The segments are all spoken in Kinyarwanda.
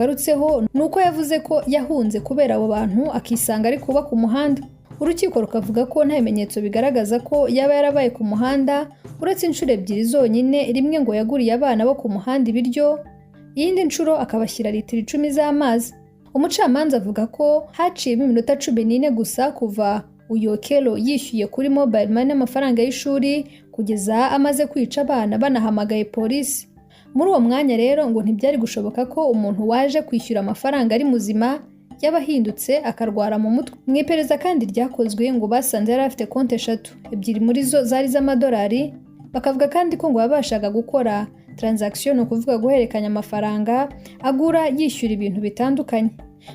Rwagarutseho ni uko yavuze ko yahunze kubera abo bantu, akisanga ari kuba ku muhanda. Urukiko rukavuga ko nta bimenyetso bigaragaza ko yaba yarabaye ku muhanda, uretse inshuro ebyiri zonyine: rimwe ngo yaguriye abana bo ku muhanda ibiryo, iyindi nshuro akabashyira litiro 10 z'amazi. Umucamanza avuga ko haciyemo iminota 14 gusa kuva uyu Okello yishyuye kuri mobile money amafaranga y'ishuri kugeza amaze kwica abana banahamagaye polisi. Muri uwo mwanya rero ngo ntibyari gushoboka ko umuntu waje kwishyura amafaranga ari muzima yaba ahindutse akarwara mu mutwe. Mu iperereza kandi ryakozwe, ngo basanze yari afite konti eshatu, ebyiri muri zo zari iz'amadolari. Bakavuga kandi ko ngo yabashaga gukora transaction, ni ukuvuga guhererekanya amafaranga, agura, yishyura ibintu bitandukanye.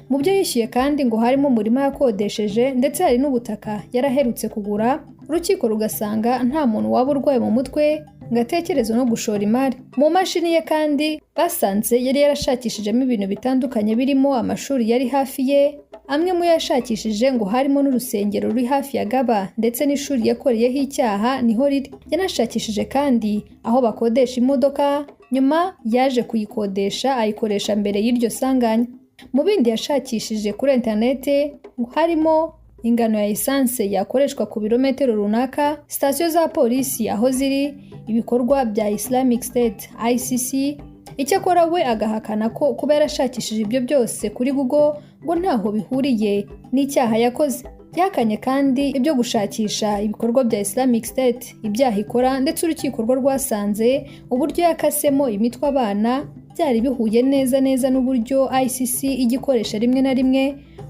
Mu byo yishyuye kandi ngo harimo umurima yakodesheje, ndetse hari n'ubutaka yaraherutse kugura. Urukiko rugasanga nta muntu waba urwaye mu mutwe ngo atekereze no gushora imari. Mu mashini ye kandi basanze yari yarashakishijemo ibintu bitandukanye, birimo amashuri yari hafi ye. Amwe mu yo yashakishije ngo harimo n'urusengero ruri hafi ya Gaba, ndetse n'ishuri yakoreyeho icyaha niho riri. Yanashakishije kandi aho bakodesha imodoka, nyuma yaje kuyikodesha, ayikoresha mbere y'iryo sanganya. Mu bindi yashakishije kuri interinete ngo harimo ingano ya esanse yakoreshwa ku birometero runaka, sitasiyo za polisi aho ziri, ibikorwa bya Islamic State, ICC. Icyakora we agahakana ko kuba yarashakishije ibyo byose kuri Google ngo ntaho bihuriye n'icyaha yakoze. Yahakanye kandi ibyo gushakisha ibikorwa bya Islamic State, ibyaha ikora, ndetse urukiko rwo rwasanze uburyo yakasemo imitwe abana byari bihuye neza neza n'uburyo ICC ijya ikoresha rimwe na rimwe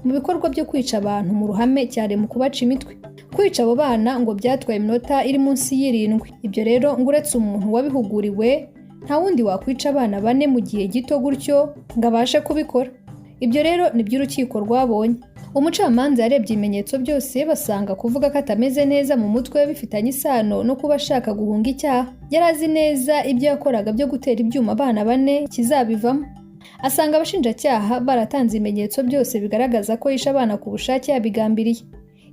mu bikorwa byo kwica abantu mu ruhame, cyane mu kubaca imitwe. Kwica abo bana ngo byatwaye iminota iri munsi y'irindwi. Ibyo rero ngo uretse umuntu wabihuguriwe, nta wundi wakwica abana bane mu gihe gito gutyo ngo abashe kubikora. Ibyo rero nibyo urukiko rwabonye. Umucamanza yarebye ibimenyetso byose, basanga kuvuga ko atameze neza mu mutwe bifitanye isano no kuba ashaka guhunga icyaha. Yari azi neza ibyo yakoraga byo gutera ibyuma abana bane kizabivamo. Asanga abashinjacyaha baratanze ibimenyetso byose bigaragaza ko yishe abana ku bushake, yabigambiriye.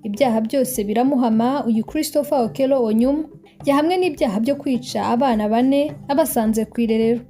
Ibyaha byose biramuhama. Uyu Christopher Okello Onyum yahamwe n'ibyaha byo kwica abana bane abasanze ku irerero.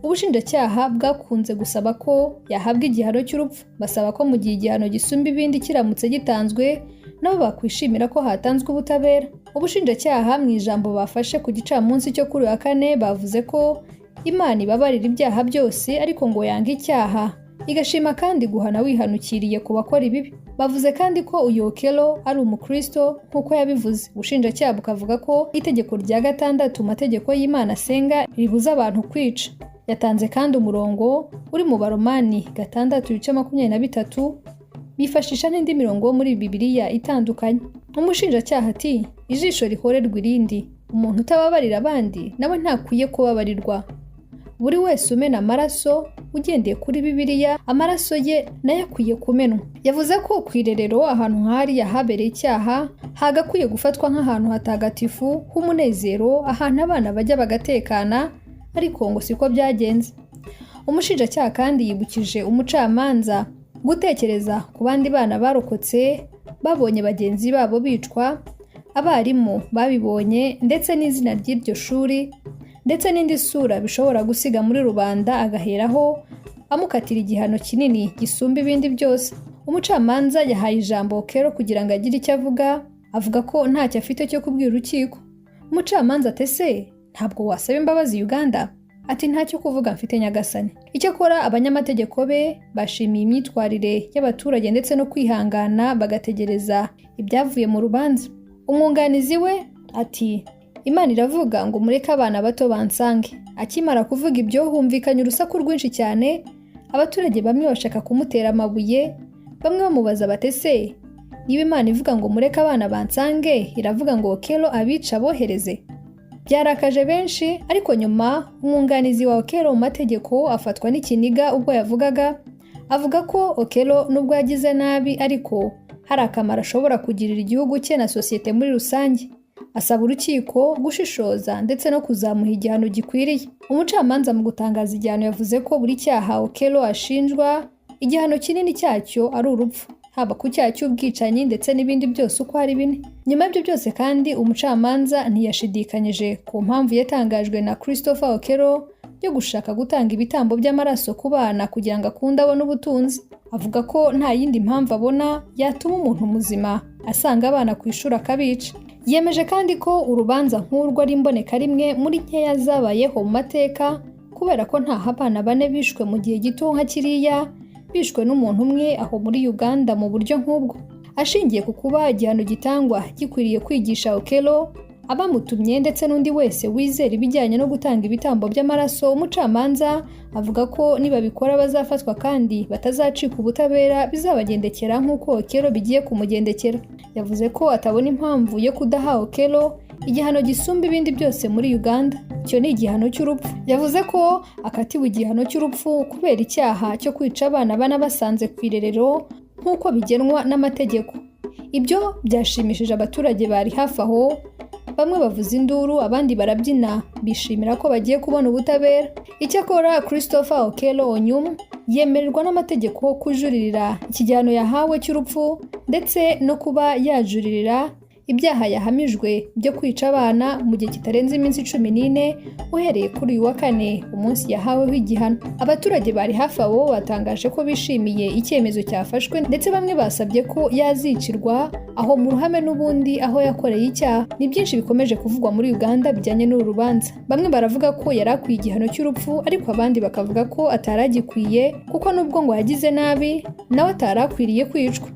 Ubushinjacyaha bwakunze gusaba ko yahabwa igihano cy'urupfu, basaba ko mu gihe igihano gisumba ibindi kiramutse gitanzwe, nabo bakwishimira ko hatanzwe ubutabera. Ubushinjacyaha mu ijambo bafashe ku gicamunsi cyo kuri uyu wa kane bavuze ko Imana ibabarira ibyaha byose, ariko ngo yanga icyaha, igashima kandi guhana wihanukiriye ku bakora ibibi. Bavuze kandi ko uyu Okello ari umukristo nk'uko yabivuze. Ubushinjacyaha bukavuga ko itegeko rya gatandatu mu mategeko y'Imana asenga ribuza abantu kwica. Yatanze kandi umurongo uri mu Baromani 6:23, bifashisha n'indi mirongo yo muri Bibiliya itandukanye. Umushinjacyaha ati: "Ijisho rihorerwa irindi. Umuntu utababarira abandi nawe ntakwiye kubabarirwa. Buri wese umena amaraso, ugendeye kuri Bibiliya, amaraso ye nayo akwiye kumenwa." Yavuze ko ku irerero, ahantu nk'hariya habereye icyaha, hagakwiye gufatwa nk'ahantu hatagatifu h'umunezero, ahantu abana bajya bagatekana, ariko ngo siko byagenze. Umushinjacyaha kandi yibukije umucamanza gutekereza ku bandi bana barokotse babonye bagenzi babo bicwa, abarimu babibonye, ndetse n'izina ry'iryo shuri, ndetse n'indi sura bishobora gusiga muri rubanda, agaheraho amukatira igihano kinini gisumba ibindi byose. Umucamanza yahaye ijambo Okello kugira ngo agire icyo avuga, avuga ko ntacyo afite cyo kubwira urukiko. Umucamanza ati: "Ese ntabwo wasaba imbabazi Uganda?" Ati: "Ntacyo kuvuga mfite, nyagasani." Icyakora abanyamategeko be bashimiye imyitwarire y'abaturage ndetse no kwihangana bagategereza ibyavuye mu rubanza. Umwunganizi we ati: "Imana iravuga ngo mureke abana bato bansange." Akimara kuvuga ibyo, humvikanye urusaku rwinshi cyane. Abaturage bamwe bashaka kumutera amabuye, bamwe bamubaza bati: "Ese niba Imana ivuga ngo mureke abana bansange, iravuga ngo Okello abica abohereze?" Byarakaje benshi, ariko nyuma umwunganizi wa Okello mu mategeko afatwa n'ikiniga ubwo yavugaga, avuga ko Okello nubwo yagize nabi, ariko hari akamaro ashobora kugirira igihugu cye na sosiyete muri rusange. Asaba urukiko gushishoza ndetse no kuzamuha igihano gikwiriye. Umucamanza mu gutangaza igihano yavuze ko buri cyaha Okello ashinjwa, igihano kinini cyacyo ari urupfu, haba ku cyaha cy'ubwicanyi ndetse n'ibindi byose uko ari bine. Nyuma y'ibyo byose kandi, umucamanza ntiyashidikanyije ku mpamvu yatangajwe na Christopher Okello. yo gushaka gutanga ibitambo by'amaraso ku bana kugira ngo akunde abone ubutunzi. Avuga ko nta yindi mpamvu abona yatuma umuntu muzima asanga abana ku ishuri akabica. Yemeje kandi ko urubanza nk'urwo ari imboneka rimwe muri nkeya zabayeho mu mateka, kubera ko ntaho abana bane bishwe mu gihe gito nka kiriya, bishwe n'umuntu umwe aho muri Uganda mu buryo nk'ubwo. Ashingiye ku kuba igihano gitangwa gikwiriye kwigisha Okello, abamutumye ndetse n'undi wese wizera ibijyanye no gutanga ibitambo by'amaraso, umucamanza avuga ko nibabikora bazafatwa kandi batazacika ubutabera, bizabagendekera nk'uko Okello bigiye kumugendekera. Yavuze ko atabona impamvu yo kudaha Okello igihano gisumba ibindi byose muri Uganda, icyo ni igihano cy'urupfu. Yavuze ko akatiwe igihano cy'urupfu kubera icyaha cyo kwica abana bane basanze ku irerero nk'uko bigenwa n'amategeko. Ibyo byashimishije abaturage bari hafi aho, bamwe bavuza induru, abandi barabyina, bishimira ko bagiye kubona ubutabera. Icyakora Christopher Okello Onyum yemererwa n'amategeko kujuririra iki gihano yahawe cy'urupfu, ndetse no kuba yajuririra ibyaha yahamijwe byo kwica abana mu gihe kitarenze iminsi 14 uhereye kuri uyu wa kane, umunsi yahaweho igihano. Abaturage bari hafi aho batangaje ko bishimiye icyemezo cyafashwe, ndetse bamwe basabye ko yazicirwa aho mu ruhame n'ubundi aho yakoreye icyaha. Ni byinshi bikomeje kuvugwa muri Uganda bijyanye n'uru rubanza. Bamwe baravuga ko yari akwiye igihano cy'urupfu, ariko abandi bakavuga ko atari agikwiye, kuko nubwo ngo yagize nabi, nawe atari akwiriye kwicwa.